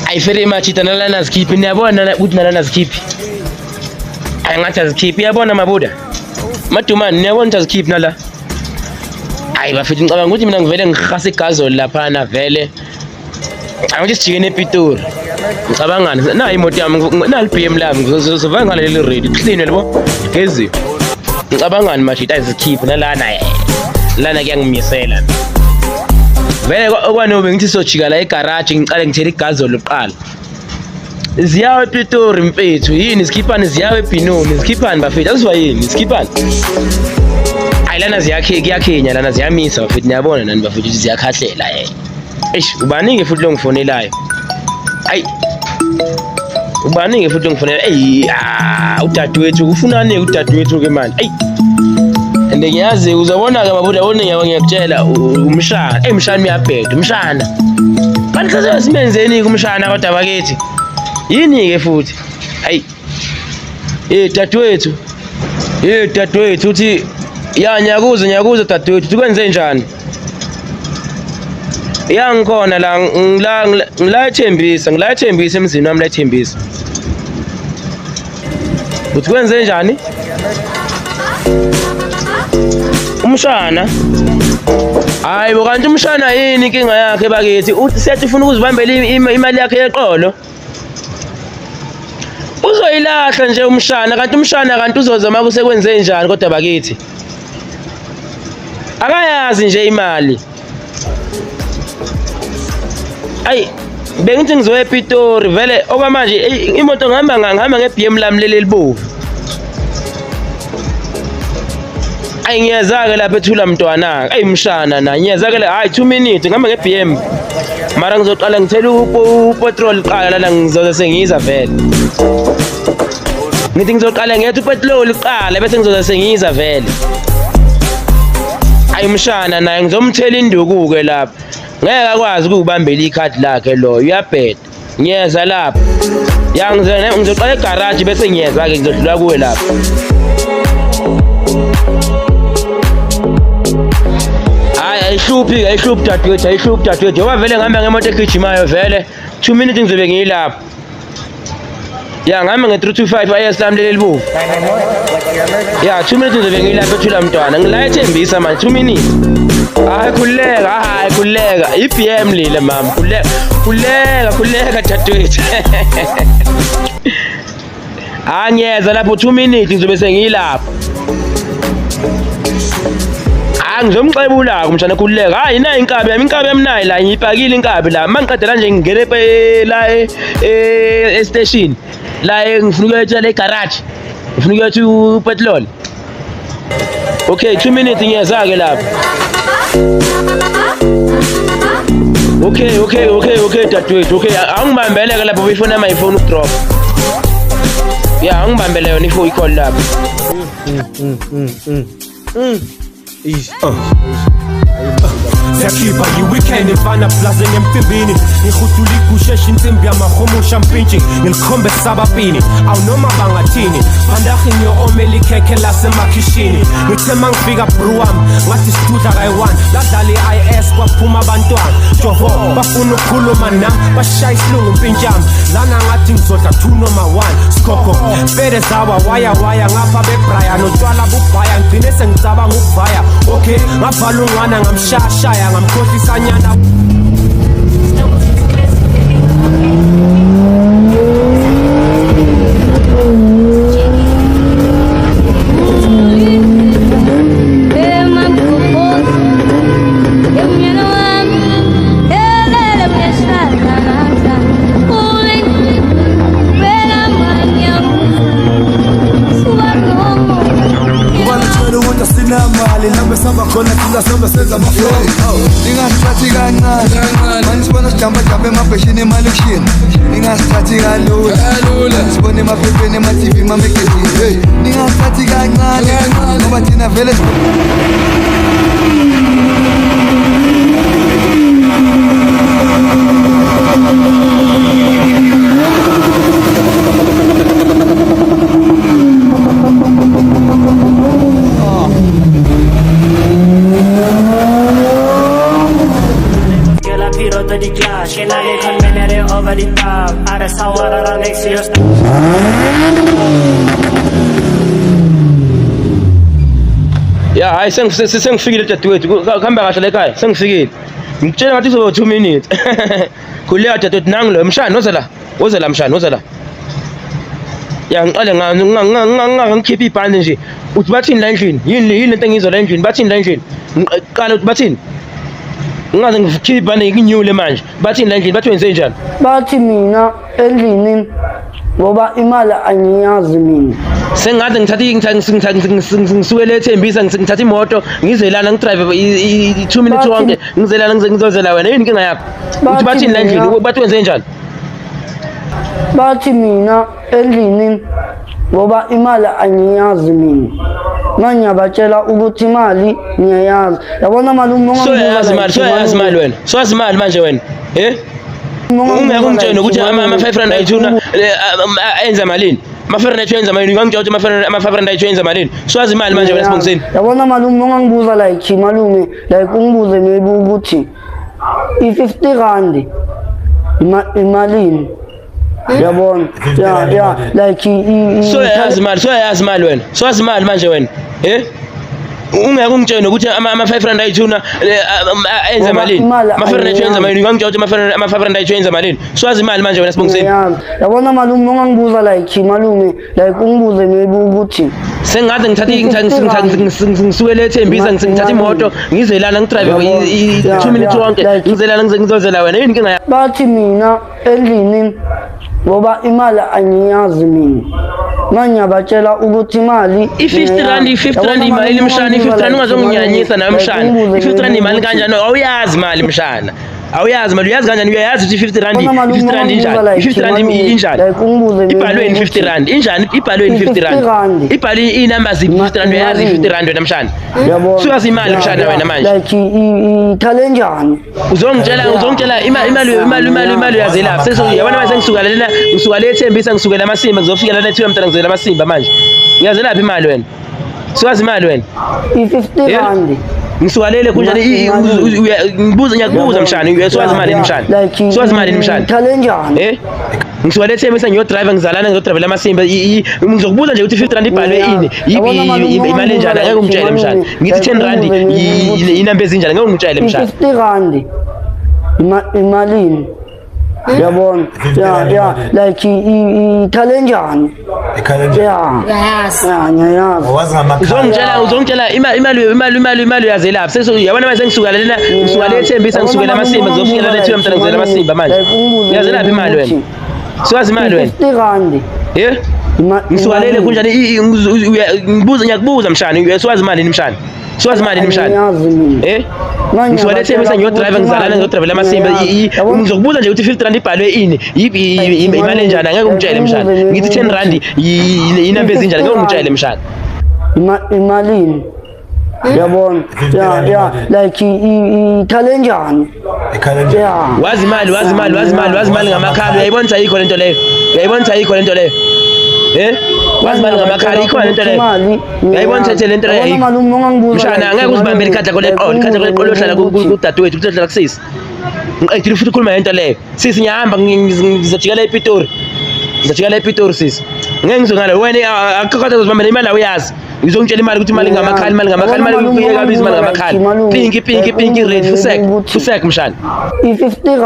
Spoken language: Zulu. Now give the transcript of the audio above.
Ayifere imachita nalana zikhiphi niyabona ukuthi nalana zikhiphi. Ayi ngathi azikhiphi uyabona mabuda. Madumane niyabona ukuthi azikhiphi nala. Ayi bafethu ngicabanga ukuthi mina ngivele ngihasa igazoli laphana vele. Ngicabanga ukuthi sijikene ePitori. Ngicabangani nayi imoto yami nali BM lami ngizova ngaleli ready clean yabo. Geziwe. Ngicabangani mashita azikhiphi nalana lana kuyangimisela. Vele okwanobe ngithi sojika la egaraji ngiqale ngithele igazolo kuqala. Ziyawe ePitori mfethu yini zikhiphani ziyawe eBhinoni zikhiphani bafethu azizwa yini zikhiphani ayi lana ziyakhe kuyakhenya lana ziyamisa bafethu niyabona nani bafethu ukuthi ziyakhahlela eh eish ubani-ke futhi lo ngifonelayo ayi ubani-ke futhi lo ngifonela eyi ah, udadewethu kufunani-ke udadewethu-ke manje eyi and ngiyazi uzobona-ke mabuda yabona ngiyakutshela umshana eyi umshana uyabheda umshana kanti hlase simenzeni-ke umshana kodwa bakithi yini-ke futhi hayi Eh dadewethu. Eh dadewethu uthi ya ngiyakuza ngiyakuza dadewethu uthi kwenze njani? Ya ngikhona la ngila ngila ethembisa ngila ethembisa emzini wami la ethembisa. Uthi kwenze njani? Umshana Hayi bo kanti umshana yini inkinga yakhe bakithi uthi sethi ufuna ukuzibambela imali yakhe yeqolo. Uzoyilahla nje umshana kanti umshana kanti uzozama kusekwenze njani kodwa bakithi. Akayazi nje imali. Ayi bengithi ngizoya ePitori vele okwamanje imoto ngihamba ngihamba nge-BM lami leli elibovu. Ayi ngiyeza-ke lapha ethula mntwana ayi mshana na ngiyeza-ke la hayi 2 minutes ngihamba nge-BM mara ngizoqala ngithele upetrol kuqala lana ngizoze sengiza vele ngithi ngizoqala ngethe upetrol kuqala bese ngizoze sengiza vele ayi mshana naye ngizomthela induku-ke lapha ngeke akwazi ukuwubambela ikhadi lakhe loyo uyabheda ngiyeza lapha ya ngizoqala egaraji bese ngiyeza-ke ngizodlula kuwe lapha hayi ayihluphi-ke ayihluphi dadewethu ayihluphi dadewethu njengoba vele ngihamba ngemoto egijimayo vele 2 minutes ngizobe ngiyilapha ya ngihamba nge-325 is lami leli libovu ya 2 minutes ngizobe ngiyilapha ethula mntwana ngila ethembisa manje 2 minutes hayi khululeka hayi khululeka i-BM lile mama khululeka khululeka khululeka dadewethu hayi ngiyeza lapho 2 minutes ngizobe sengiyilapha hayi ngizomxebula-ke umshana khululeka hayi nayi inkabi yami inkabi yami nayi la ngiyipakile inkabi la uma ngiqedela nje ngingene la esiteshini la ngifuna ukuyotshela egaraji ngifuna ukuyothi upetrol okay 2 minutes ngiyeza-ke lapho okay okay okay okay dadewethu okay angibambele-ke lapho ifoni yami ayifoni ukudrop ya angibambele yona ifo i-call lapho Siyakhipha yi-weekend mfana plazeni emcimbini ngihudula igushesha insimbi yamahumusha mpintshi ngilikhombe sabapini awunoma bangathini vandahi ngiyo-omela ikhekhe lasemakhishini ngithe ma ngifika bruwam ngathi sidudla kayi-one ladlala i-is kwaphuma abantwana jovo bafuna ukukhuluma nam bashaya isilungu mpintshami lana ngathi ngizodla two noma one sikhokho fere zawa waya waya ngapha bebraya notshwala bubhaya ngigcine sengicabanga ukuvaya okay ngavala ungwana ngamshayashaya ngamkhohlisanyana. Kubanitshela ukuthi asinamali lapho esihamba khona thina sihambe senza ama-flow ningasithathi kancane manje sibona sijambajamba emabheshini emalokishini ningasithathi kalula sibone emaphepheni ema-tv emamegazini hey ningasithathi kancane ngoba thina vele. Ya hayi sengifikile dadewethu, kuhamba kahle la ekhaya, sengifikile. Ngikutshela ngathi kuzoba 2 minutes. Khuleka dadewethu, nangu lo mshana, woza la. Woza la mshana, woza la. Ya ngiqale ngikhiphe ibhande nje. Uthi bathini la endlini? Yini lento engiyizwa la endlini? Bathini la endlini? Ngiqale uthi bathini? Ngingaze ngikhiphe ibhande nginyule manje. Bathini la endlini? Bathi wenze njani? Bathi mina endlini ngoba imali angiyazi mina. Sengaze ngithathe ngisukele eThembisa, ngithathe imoto ngize lana ngidrive i-2 minutes wonke ngize lana ngizozela wena. Yini inkinga yakho? Uthi bathini la endlini? Bathi wenze njani? Bathi mina endlini ngoba imali angiyazi mina. Manje ngiyabatshela ukuthi imali ngiyayazi. Yabona malume ungambuza. Imali, soyazi imali wena. Soyazi imali manje wena. Eh? Ungeke ungitshele ukuthi ama-5 rand ayithuna enza malini. Ama-5 rand ayithu enza malini. Ungangitshela ukuthi ama-5 rand ayithu enza malini. Soyazi imali manje wena Sibongiseni. Yabona malume ungangibuza like malume like ungibuze maybe ukuthi i-50 rand imalini. Yabona ya like soyazi imali, soyazi imali wena. Soyazi imali manje wena. Eh? Ungeke ungitshele ukuthi ama-5 rand ayithuna enza malini. Ama-5 rand ayithu enza malini. Ungangitshela ukuthi ama-5 rand ayithu enza malini. Soyazi imali manje wena Sibongiseni. Yabona malume ungangibuza like malume like ungibuze maybe ukuthi sengaze ngithathe ngisukele eThembisa, ngithathe imoto ngize lana ngidrive i-2 minutes wonke ngize lana ngizozela wena. Yini inkinga yakho? Bathi mina endlini ngoba imali angiyazi mina. Manje ngiyabatshela ukuthi imali i-50 rand, i-50 rand imali mshana, i-50 rand ungazonginyanyisa nawe mshana. I-50 rand imali kanjani? Awuyazi imali mshana. Awuyazi imali, uyazi kanjani? Uyayazi ukuthi i-50 rand, i-50 rand injani? I-50 rand injani? Ibhalweni 50 rand injani? Ibhalweni 50 rand. Ibhalwe i-numbers i-50 rand, uyayazi i-50 rand wena mshana. Suyazi imali mshana wena manje. Like ikhale njani? Uzongitshela imali uyazelaphi? Sesiyabona manje sengisuka lena, ngisuka le eThembisa, ngisukela amasimba, ngizofika lana eThiwa mntana, ngizela amasimba manje. Uyazelaphi imali wena? Suyazi imali wena? I-50 rand. Ngisuka lele kunjani? Ngibuza, ngiyakubuza mshana, uyazi imali mshana? Suyazi imali mshana? Ikhale njani? Eh? Ngisuka le Thembisa ngiyodrive, ngizalana ngizodrivela amasimba. Ngizokubuza nje ukuthi 50 rand ibhalwe ini? Imali enjani? Angeke ungitshele mshana. Ngithi 10 rand inamba ezinjani? Angeke ungitshele mshana. 50 rand imalini? Yabona ya like ikhale njani? Ya ngiyayazi. Uzongitshela imali uyazelaphi? Sesiyabona manje sengisuka lena, ngisuka le eThembisa, ngisukela amasimba, ngizofika lana eThiwa mntana, ngizela amasimba manje. Uyazelaphi imali wena? Suyazi imali wena? 50 rand. Eh? Ngisuka lele kunjani? Ngibuza, ngiyakubuza mshana, suyazi imali mshana? Suyazi imali mshana? Eh? Ngisuka le Thembisa ngiyodrive, ngizalana ngizodrivela amasimba. Ngizokubuza nje ukuthi 50 rand ibhalwe ini? Imali enjani? Angeke ungitshele mshana. Ngithi 10 rand inamba ezinjani? Angeke ungitshele mshana. Imalini? Yabona ya like ikhale njani? Wazi imali, wazi imali, wazi imali, wazi imali ngamakhala. Uyayibona ayikho lento leyo. Uyayibona ayikho lento leyo. Eh? Wazi imali ngamakhala, ikhona lento leyo. Uyayibona ukuthi lento leyo. Mshana angeke uzibambele ikhanda leqolo, ikhanda leqolo ohlala kudadewethu, uhlala kusisi. Ngiqedile futhi ukhuluma ngento leyo. Sisi ngiyahamba ngizojikela ePitori. Ngizojikela ePitori sisi. Ngeke ngizongala wena akukho uzibambele imali awuyazi. Ngizongitshela imali ukuthi imali ngamakhala, imali ngamakhala, imali kuyeka biza imali ngamakhala. Pinki pinki pinki red fusek, fusek mshana. I-50 rand.